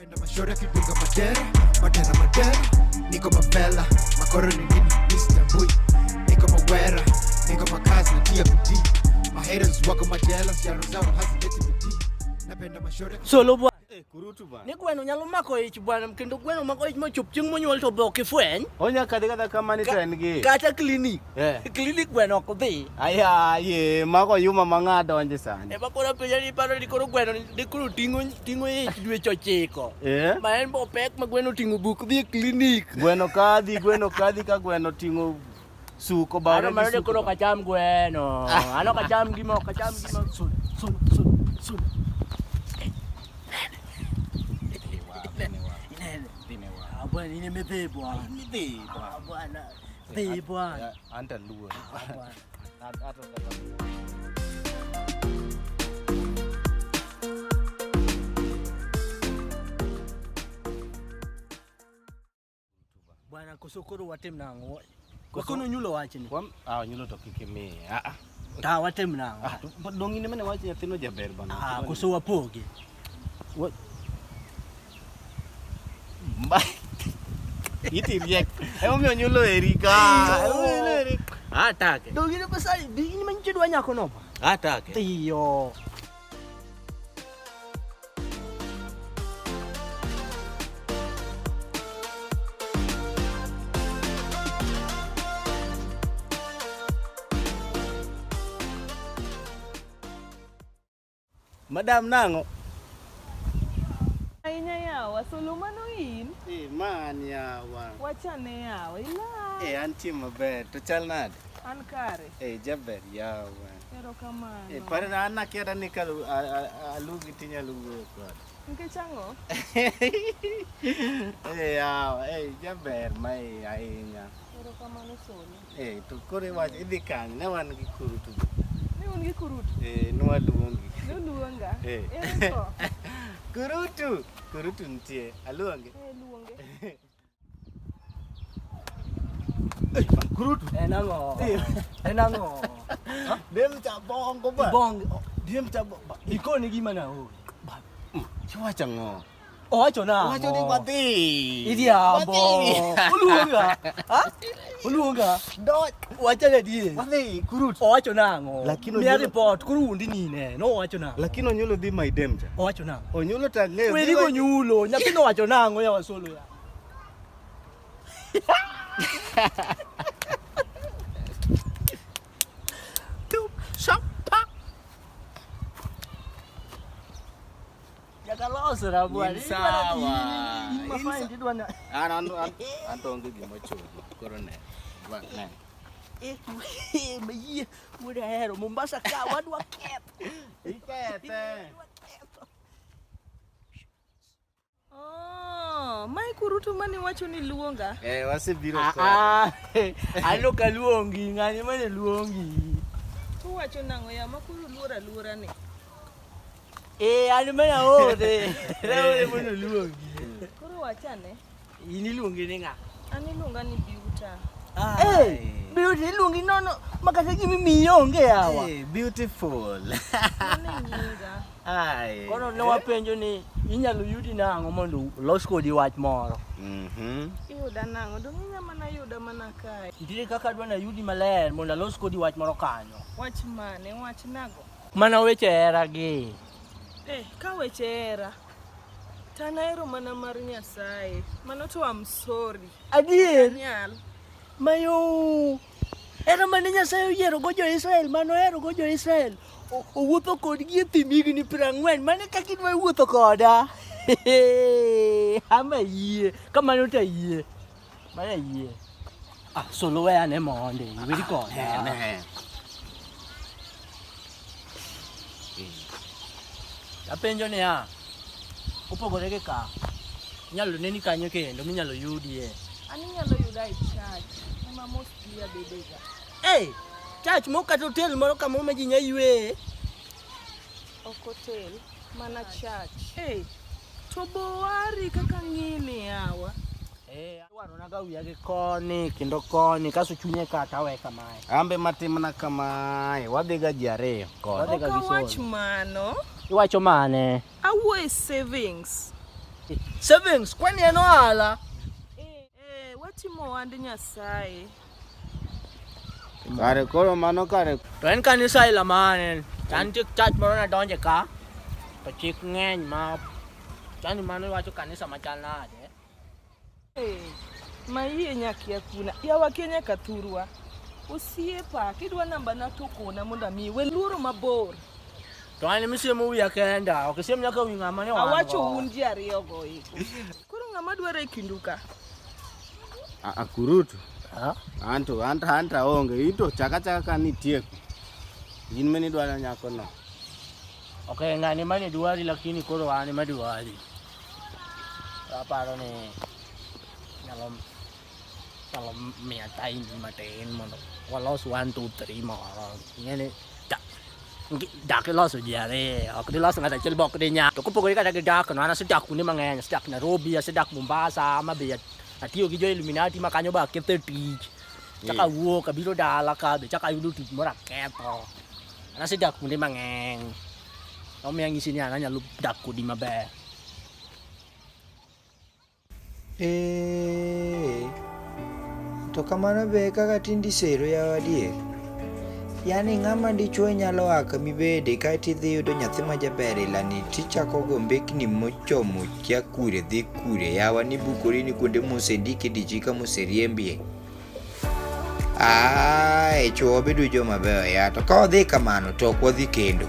Napenda mashauri akidunga madera, madera madera. Niko mavela, makoro ni nini, Mr. Boy. Niko mawera, niko makazi natia bidii. My haters wako majela, siaro zao hazileti bidii. Napenda mashauri Solo bwana. Eh, kurutu bwana. Ni gweno nyalo mako ich bwana kendo gweno mako ich mochop chieng' monyuol to be ok ifweny. Onya kadhi kata kama ni to en gi. Kata klinik. Eh. Klinik gweno ok dhi. Aya, ye, mago yuma ma ng'a donje sani. Ema koro apenja ni iparo ni koro gweno ni koro ting'o ting'o ich dweche ochiko. Eh? Ma en bo pek ma gweno oting'o buk dhi e klinik. Gweno kadhi ka gweno ting'o suko bawre Ano gi mano ni suko. koro ok acham gweno. An ok acham gima ok acham gima. Sul sul sul sul. Inene. Ah, bwana in ema idhi bwana. Idhi bwana. Ah, bwana. Dhi bwana. Anta luor. Ah, bwana. Ato kata. Bwana koso koro watim nang'o? Wakono nyulo wachni. Wam, ah, nyulo to kik imiye. Ah, ah. Ta watim nang'o? Ah, to dong' in ema ne wach nyathino jaber bana. Ah, koso wapogi. Iti riek. Emomiyo nyulo eri ka. Emomiyo nyulo eri. Atake. Dong in pesa in manyiche dwa nyako no. Atake. Tiyo. Madam nang'o? Ahinya yawa, solo mano in. Eh, man yawa. Wachane yawa, ila. Eh, antie maber. To chal nade? An kare. Eh, jaber yawa. Erokamano. Eh, parna an akia ni ka alugi tinyalo wuoyo koda. Nikech ang'o? Eh, yawa, eh, jaber ma eh, ahinya. Erokamano solo. Eh, to koro iwacho idhi kanye? Ne wan gi kurutu. Ni un gi kurutu. Eh, nwaluongi. Noluonga. Eh. Ere ko? Kurutu! Kurutu nitie. Aluonge. Eh, luonge. Kurutu. En ang'o? En ang'o? Dem cha bongo ba. Ibong Dem cha bongo. ikoni gima naonge. Iwacho ang'o? Owacho nang'o? Owacho ni wadhi. Iriambo. Wadhi. Oluonga. Ha? Oluonga. Doj. Wachane adier. Wadhi kurutu. Owacho nang'o? Lakini Miya onyulo- report koro wuondi nine. Nowacho nang'o? Lakini onyulo dhi my dem cha. Owacho nang'o? Onyulo to ang'eyo. Weri dhi- gonyulo. Nyathi nowacho nang'o yawa solo ya. Nyaka losra bwana. In sawa. In In mafine tidwa na. An an an an to onge gima chodo. Koro ne. Wa- Ne. Eh, mayie wuod ahero Mombasa ka wadwa ketho. Ikethe. Oh, mae kurutu mane iwacho ni luonga. Eh, wasebiro kode. Ah, an ok aluongi, ng'ani mane luongi. Uwacho nang'o ya ma koro luor aluora ni? Eh, an mane aore. Naore mondo oluongi. Koro wachane. In iluongi ni ng'a? An iluonga ni Biuta. Eh, Beauty iluongi nono ma kata gima imiyi onge yawa. Eh, beautiful. Mano e nyinga. Ai. Koro ne wapenjo ni inyalo yudi nang'o mondo los kodi wach moro. Mhm. Iyuda nang'o? Dong' inya mana yuda mana kae. Nitiere kaka adwa nayudi maler mondo alos kodi wach moro kanyo. Wach mane? Wach nago? Mana weche hera gi. Eh, ka weche hera. To an ahero mana mar Nyasaye. Mano to I'm sorry. Adier. Nyal. Mayo. Hera mane Nyasaye oyiero go jo-Israel, mane ohero go jo-Israel. Owuotho kodgi e thim higni 40, mane kaka idwa wuotho koda. Ama yie, kamano to ayie. Mano ayie. Ah, solo we ane monde, iweri koda. Ne. Apenjo niya, kopogore gi ka, inyalo neni kanyo kendo minyalo yudie. An inyalo yuda e church. Ema mostly abedega. Hey, church mok kata hotel moro kamoro ma ji nya yweye. Ok hotel, mana church. Hey, to bowari kaka ng'ini yawa. Eh, adwaro ga wiya gi koni kendo koni kaso chunye ka to awe kamae. Ambe matimna kamae. Wadhi ga ji ariyo kode. Wadhi Ok ga gi awach solo. mano. Iwacho mane? Awuoyo e savings. Savings, kwani en ohala? Eh, watimo ohand Nyasaye. Kare koro mano kare To en kanisa ila mane? To an nitie church moro nadonje ka, to chik ng'eny ma chani mano iwacho kanisa machal nade? Eh, ma iye nyakia kuna. Yawa kia nyaka thurwa. Osiepa, kidwa namba na to kona mondo amiyi. We luoro mabor. To an emisiemo wiya kenda, ok isiem nyaka wi ng'ama ne wan Awacho go. un ji ariyogo eko. Koro ng'ama dwaro e kindu ka? Akurutu. Ha? Anto anto anto aonge. Ito chaka chaka ka nitieko. In mane idwaro nyako no. Ok, ng'ani mane dwari lakini koro an ema dwari. Aparo ni nyalo nyalo miya time matin mondo walos 1 2 3 moro. Ing'eni dak iloso ji ariyo, ok dilos ng'ato achiel ba ok dinya. To kopogore kata gi dak no, an asedak kuonde mang'eny, asedak Nairobi, asedak Mombasa, ma be atiyo gi jo Illuminati ma kanyo ba aketho tich. Chaka awuok abiro dala ka be chaka ayudo tich moro aketho. An asedak kuonde mang'eny. Omiyo anyisi ni an anyalo dak kodi maber. Ee, to kamano be kaka tinde isero yawa adier. Yaani ng'ama dichuo nyalo a kamibede kaeto idhi yudo nyathi ma jaber ilani tichako go mbekni mochomo kia kure dhi kure yawa nibukori ni kuonde mosendike dichi ka moseriembie. Ae, chwo wabedo joma beyo ya to ka wadhi kamano to ok wadhi kendo.